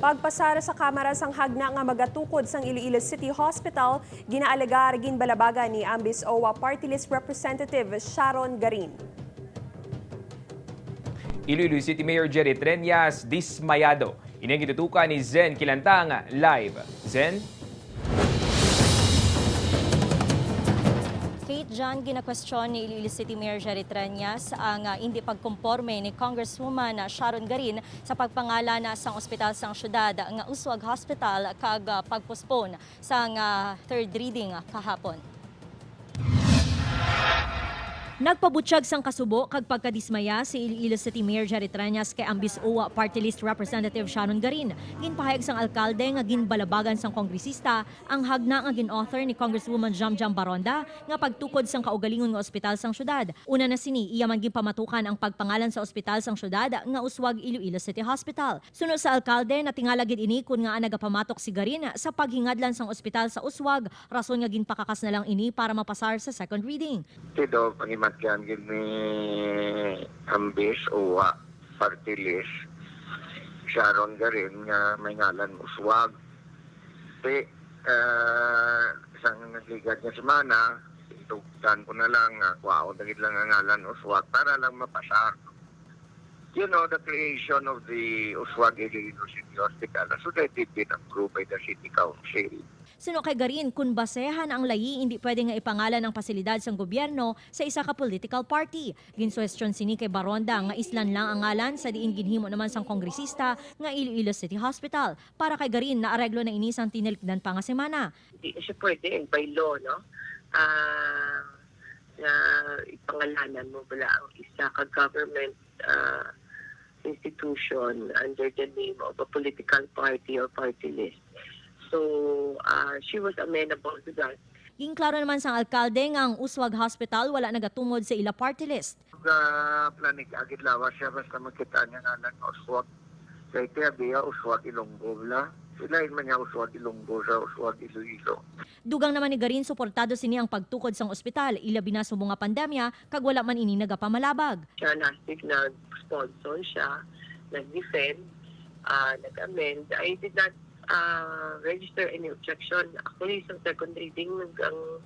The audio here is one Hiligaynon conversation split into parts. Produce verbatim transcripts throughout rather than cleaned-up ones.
Pagpasar sa Kamara sang hagna nga magatukod sang Iloilo City Hospital, ginaalegar ginbalabagan ni Ambis OWWA Party List Representative Sharon Garin. Iloilo City Mayor Jerry Treñas dismayado. Ini ang gitutukan ni Zen Kilantang live. Zen? Kate John, ginakwestiyon ni Iloilo City Mayor Jerry Treñas ang ah, hindi pagkomporme ni Congresswoman Sharon Garin sa pagpangalan sang ospital sang syudad nga Uswag Hospital kag ah, pagpostpone sang ah, third reading kahapon. Nagpabutyag sang kasubo kag pagkadismaya si Iloilo City Mayor Jerry Treñas kay Ambis OWWA Party List Representative Sharon Garin. Ginpahayag sang alkalde nga ginbalabagan sang kongresista ang hagna nga gin-author ni Congresswoman Jamjam Baronda nga pagtukod sang kaugalingon nga ospital sang syudad. Una na sini, iya man ginpamatukan ang pagpangalan sa ospital sang syudad nga Uswag Iloilo City Hospital. Suno sa alkalde, natingala gid ini kon ngaa nagapamatok si Garin sa paghingadlan sang ospital sa Uswag, rason nga ginpakakas na lang ini para mapasar sa second reading. Tido, pangimatyan gid ni Ambis OWWA Party List, Sharon Garin nga may ngalan Uswag. Ti, ah, sang nagligad nga semana, tugtan ko na lang nga kuhaon na gid lang ang ngalan Uswag para lang mapasar. You know, the creation of the Uswag Iloilo City Hospital has already been approved by the City Council. Suno kay Garin, kon basehan ang layi, indi pwede nga ipangalan ang pasilidad sang gobyerno sa isa ka political party. Ginsuhestyon sini kay Baronda nga islan lang ang ngalan sa diin ginhimo naman sang kongresista nga Iloilo City Hospital. Para kay Garin, naareglo na ini sang tinilikdan pa nga semana. Di siya pwede eh, by law, no? Ah, na ipangalanan mo bala ang isa ka government ah, institution under the name of a political party or party list. So, uh, she was amenable to that. Ginklaro naman sang alkalde nga ang Uswag Hospital wala nagatumod sa ila party list. Ga planig agid lawas siya basta makita niya nga nag-uswag. Kay tiya biya uswag Ilonggo bala. Sila man niya uswag Ilonggo sa uswag Iloilo. Dugang naman ni Garin, suportado sini ang pagtukod sang ospital, ilabi na subong nga pandemya, kag wala man ini nagapamalabag. Siya last week nag-sponsor siya, nag-defend, ah, nag-amend. I did not ah, register any objection. Actually, sa second reading, nag, ang,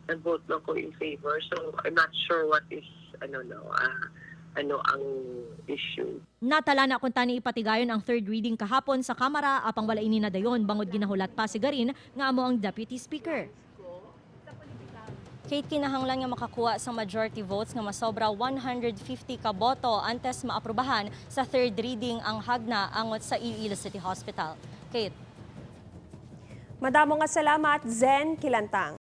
nag-vote lang ko in favor. So, I'm not sure what is, ano, no, ah, ano ang issue. Natala na kuntani ipatigayon ang third reading kahapon sa Kamara, apang wala ini nadayon bangod ginahulat pa si Garin nga amo ang Deputy Speaker. Kate, kinahanglan nga makakuha sang majority votes nga masobra one hundred fifty ka boto antes maaprubahan sa third reading ang hagna angot sa Iloilo City Hospital. Kate. Madamo nga salamat, Zen Kilantang.